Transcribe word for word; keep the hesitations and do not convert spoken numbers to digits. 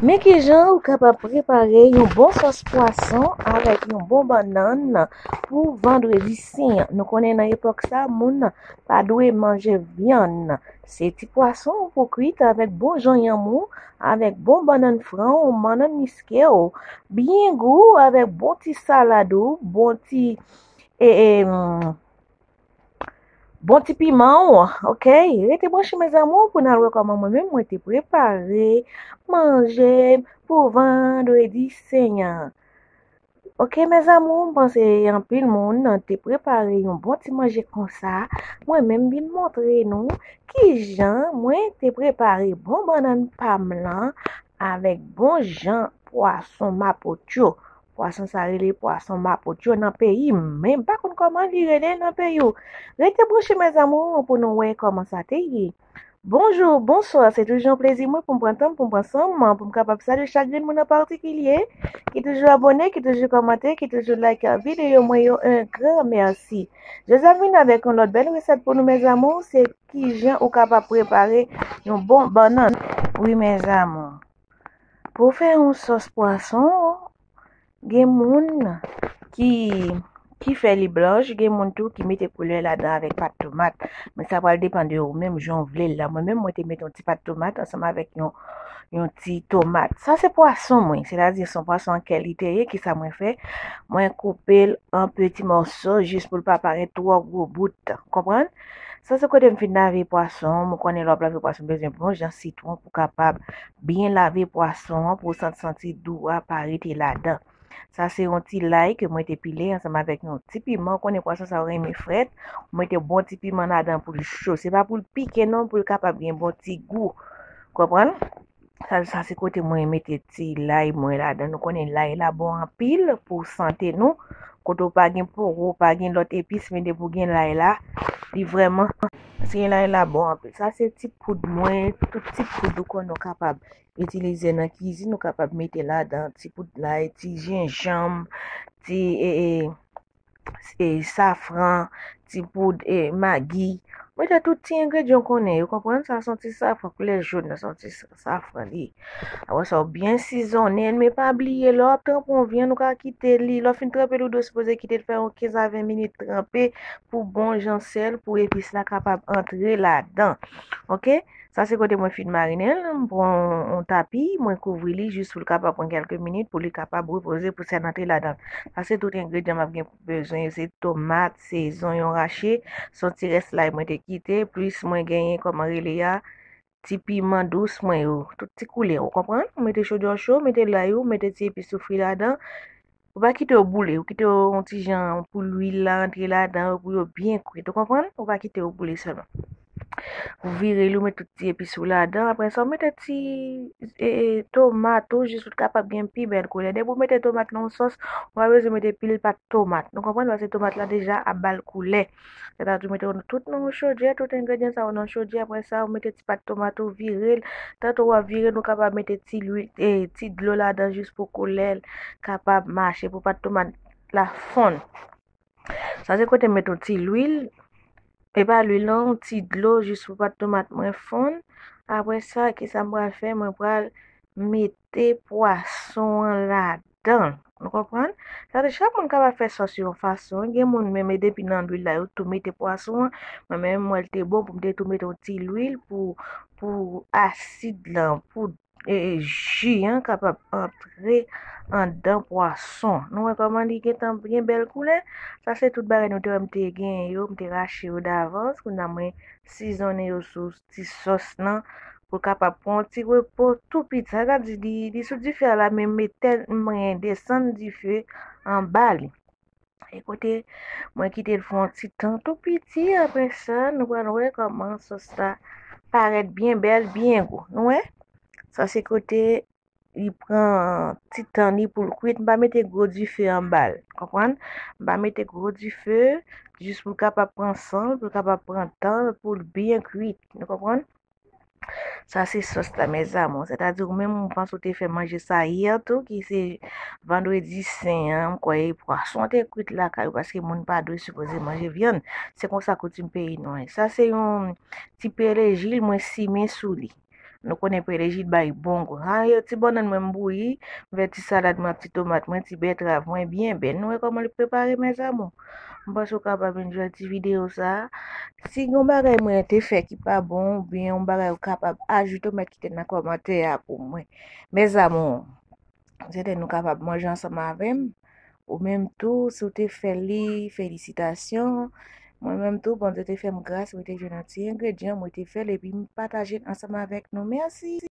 Men kijan ou kapab prepare yon bon sòs pwason avèk yon bon bannann pou vandredi sen an. Nou konnen nan epòk sa, moun pa dwe manje vyann. Se ti pwason ou pou kwit avèk bon jan yanm ou, avèk bon bannann fran ou, bannann miske ou, byen gou avèk bon ti salad ou, bon ti e, e, mm, bon ti piman ou, ok? Rete branche mes amours pou n al wè kòman mwen menm mwen te prepare manje pou vandredi sen an. Ok mes amours, m panse anpil moun te prepare yon bon ti manje konsa. Mwen menm vin montre nou kijan mwen te prepare bon bannann pa m lan avèk bon jan pwason mapotyo. Pwason sa rele pwason mapotyo nan peyi m, men m pa konn kòman li rele nan peyi w. Rete branche mes amours pou nou wè kòman sa te ye. Bonjou, bonswa, se toujou yon plezi mwen pou m pran tan m, pou m pran san m, pou m kapab salye chak grenn moun an patikilye ki toujou abòne, ki toujou kòmante, ki toujou like videyo mwen yo. Un grand merci. Jezi ap vin avèk yon lòt bèl resèt pou nou mes amours, se kijan ou kapab prepare yon bon bannann. Wi mes amours, pou fè yon sòs pwason, gen moun ki ki fè li blanch, gen moun tou ki mete koulè ladan avèk pat tomat. Men sa pral depann de ou menm jan w vle l la. Mwen menm mwen te mete yon ti pat tomat ansanm avèk yon yon ti tomat. Sa se pwason mwen, sètadi se yon pwason an kè li te ye, kisa mwen fè? Mwen koupe l an peti mòso jis pou l pa parèt twò gwo bout. Konprann? Sa se kote m fin lave pwason, mwen konnen lè w ap lave pwason bezwen bon jan sitwon pou kapab byen lave pwason an pou w santi santi dou a pa rete ladan. Sa se yon ti lay ke mwen te pile ansanm avèk yon ti piman. Ou konnen pwason sa yo renmen frèt. Ou mete bon ti piman ladan pou l cho. Se pa pou l pike non, pou l kapab gen bon ti gou. Konprann? Sa, sa se kote mwen mete ti lay mwen ladan. Nou konnen lay la bon anpil pou sante nou. Kote w pa gen powo, w pa gen lòt epis, men depi w gen lay la, li vrèman, si gen lay la bon anpil. Sa se ti poud mwen, tout ti poud ou konnen w kapab itilize nan kizin, ou kapab mete ladan ti poud lay, ti jenjanm, ti e, e, e, safran, ti poud e, magi. Mete tout ti engredyan w konnen yo, konprann? Sa se yon ti safran koulè jòn nan, se yon ti sa- safran li. Apre sa, ou byen sizonnen l, men pa bliye, lè w ap tranpe yon vyann, ou ka kite li, lè w fin tranpe l, ou dwe sipoze kite l fè yon kenz a ven minit tranpe pou bon jan sèl, pou epis la kapab antre ladan. Ok? Sa se kote mwen fin marinen l, m pran yon tapi, mwen kouvri li jis pou l kapab pran kèlke minit pou li kapab repoze pou sèl antre ladan. Sa se tout engredyan m ap gen pou bezwen yo, se tomat, se zonyon rache, se yon ti rès lay mwen te kite, plis mwen genyen kòman rele a, ti piman dous mwen yo, tout ti koulè, ou konprann? Ou mete chodyè w cho, mete lay ou, mete ti epis ou fri ladan, ou pa kite yo boule, ou kite yo yon ti jan pou lwil la antre ladan yo, pou yo byen kwit, ou konprann? Ou pa kite yo boule sèlman. Ou vire li, ou met tout ti epis ou ladan, apre sa ou mete ti e, e, tomat ou, jis pou l kapab gen pi bèl koulè. Depi ou mete tomat nan yon sòs, ou pa bezwen mete pil pat tomat. Nou konprann? Paske tomat la deja ap ba l koulè. Sètadi ou mete yo tout nan yon chodyè, tout engredyan sa yo nan chodyè, apre sa ou mete ti pat tomat ou, vire l. Tanto w ap vire l, ou kapab mete ti lwil, e, ti dlo ladan jis pou koulè l kapab mache, pou pat tomat la fonn. Sa se kote m met yon ti lwil, e pa lwil non, yon ti dlo jis pou pat tomat mwen fonn. Apre sa, kisa m pral fè? Mwen pral mete pwason an ladan. Nou konprann? Sa se chak moun kapab fè sòs yo yon fason. Gen moun menm e depi nan lwil la yo tou mete pwason an. Mwen menm mwen te bon pou m te tou mete yon ti lwil pou pou asid lan, pou e, ji an kapab antre anndan pwason. Nou wè kòman li gentan byen bèl koulè? Sa se tout bagay nou te wè m te genyen yo, m te rache yo davans. Kounye a mwen sizonnen yo sou ti sòs lan pou l kapab pran yon ti repo tou piti. Sa vle di li, li sou dife a la, men m etèn, mwen desann dife anba li. E kote mwen kite l fè yon ti tan tou piti, apre sa, nou pral wè kòman sòs la parèt byen bèl, byen gou. Nou wè? Sa se kote li pran ti tan li pou l kwit. M pa mete gwo dife anba l. Konprann? M pa mete gwo dife, jis pou l kapab pran san l, pou l kapab pran tan l, pou l byen kwit. Nou konprann? Sa se sòs la, mes amours. Sètadi ou menm ou panse ou te fè manje sa yè tou, ki se vandredi sen an, m kwè pwason te kwit lakay ou, paske moun pa dwe sipoze manje vyann. Se konsa koutim peyi nou ye. Sa se yon ti perejil mwen simen sou li. Nou konnen Pè Lejid bay bon gou. Ha, yo ti bannann mwen m bouyi, m fè ti salad mwen ak ti tomat mwen, ti bètrav mwen byen bèl. Nou wè kòman li prepare, mes amours? M panse w kapab enjoy ti videyo sa a. Si gen yon bagay mwen te fè ki pa bon, oubyen yon bagay ou kapab ajoute, ou mèt kite nan kòmantè a pou mwen. Mes amours, m swete nou kapab manje ansanm avè m. Ou menm tou, si w te fè li, felisitasyon. Mwen menm tou, Bondye te fè m gras, mwen te jwenn yon ti engredyan, mwen te fè l, epi m pataje l ansanm avèk nou. Mèsi.